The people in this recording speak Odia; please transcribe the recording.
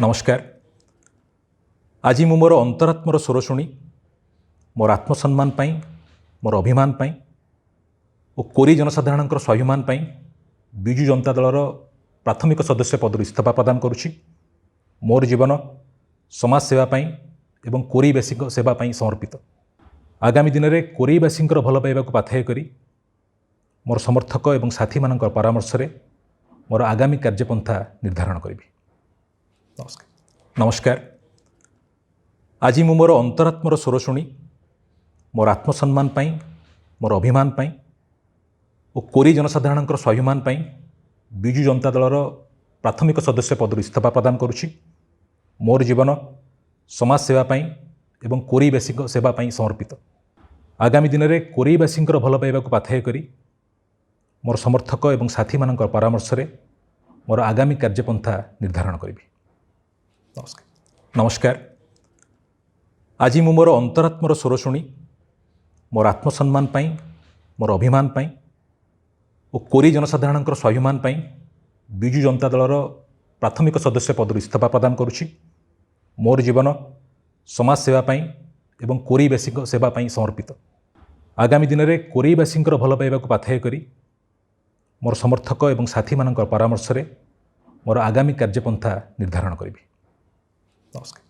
ନମସ୍କାର। ଆଜି ମୁଁ ମୋର ଅନ୍ତରାତ୍ମର ସ୍ୱର ଶୁଣି ମୋର ଆତ୍ମସମ୍ମାନ ପାଇଁ, ମୋର ଅଭିମାନ ପାଇଁ ଓ କୋରେଇ ଜନସାଧାରଣଙ୍କର ସ୍ୱାଭିମାନ ପାଇଁ ବିଜୁ ଜନତା ଦଳର ପ୍ରାଥମିକ ସଦସ୍ୟ ପଦରୁ ଇସ୍ତଫା ପ୍ରଦାନ କରୁଛି। ମୋର ଜୀବନ ସମାଜ ସେବା ପାଇଁ ଏବଂ କୋରେଇବାସୀଙ୍କ ସେବା ପାଇଁ ସମର୍ପିତ। ଆଗାମୀ ଦିନରେ କୋରେଇବାସୀଙ୍କର ଭଲ ପାଇବାକୁ ପାଥେୟ କରି ମୋର ସମର୍ଥକ ଏବଂ ସାଥୀମାନଙ୍କ ପରାମର୍ଶରେ ମୋର ଆଗାମୀ କାର୍ଯ୍ୟପନ୍ଥା ନିର୍ଦ୍ଧାରଣ କରିବି। ନମସ୍କାର। ନମସ୍କାର। ଆଜି ମୁଁ ମୋର ଅନ୍ତରାତ୍ମର ସ୍ୱର ଶୁଣି ମୋର ଆତ୍ମସମ୍ମାନ ପାଇଁ, ମୋର ଅଭିମାନ ପାଇଁ ଓ କୋରେଇ ଜନସାଧାରଣଙ୍କର ସ୍ୱାଭିମାନ ପାଇଁ ବିଜୁ ଜନତା ଦଳର ପ୍ରାଥମିକ ସଦସ୍ୟ ପଦରୁ ଇସ୍ତଫା ପ୍ରଦାନ କରୁଛି। ମୋର ଜୀବନ ସମାଜ ସେବା ପାଇଁ ଏବଂ କୋରେଇବାସୀଙ୍କ ସେବା ପାଇଁ ସମର୍ପିତ। ଆଗାମୀ ଦିନରେ କୋରେଇବାସୀଙ୍କର ଭଲ ପାଇବାକୁ ପାଥେୟ କରି ମୋର ସମର୍ଥକ ଏବଂ ସାଥୀମାନଙ୍କ ପରାମର୍ଶରେ ମୋର ଆଗାମୀ କାର୍ଯ୍ୟପନ୍ଥା ନିର୍ଦ୍ଧାରଣ କରିବି। ନମସ୍କାର। ନମସ୍କାର। ଆଜି ମୁଁ ମୋର ଅନ୍ତରାତ୍ମର ସ୍ୱର ଶୁଣି ମୋର ଆତ୍ମସମ୍ମାନ ପାଇଁ, ମୋର ଅଭିମାନ ପାଇଁ ଓ କୋରେଇ ଜନସାଧାରଣଙ୍କର ସ୍ୱାଭିମାନ ପାଇଁ ବିଜୁ ଜନତା ଦଳର ପ୍ରାଥମିକ ସଦସ୍ୟ ପଦରୁ ଇସ୍ତଫା ପ୍ରଦାନ କରୁଛି। ମୋର ଜୀବନ ସମାଜ ସେବା ପାଇଁ ଏବଂ କୋରେଇବାସୀଙ୍କ ସେବା ପାଇଁ ସମର୍ପିତ। ଆଗାମୀ ଦିନରେ କୋରେଇବାସୀଙ୍କର ଭଲ ପାଇବାକୁ ପାଥେୟ କରି ମୋର ସମର୍ଥକ ଏବଂ ସାଥୀମାନଙ୍କ ପରାମର୍ଶରେ ମୋର ଆଗାମୀ କାର୍ଯ୍ୟପନ୍ଥା ନିର୍ଦ୍ଧାରଣ କରିବି। ନମସ୍କାର।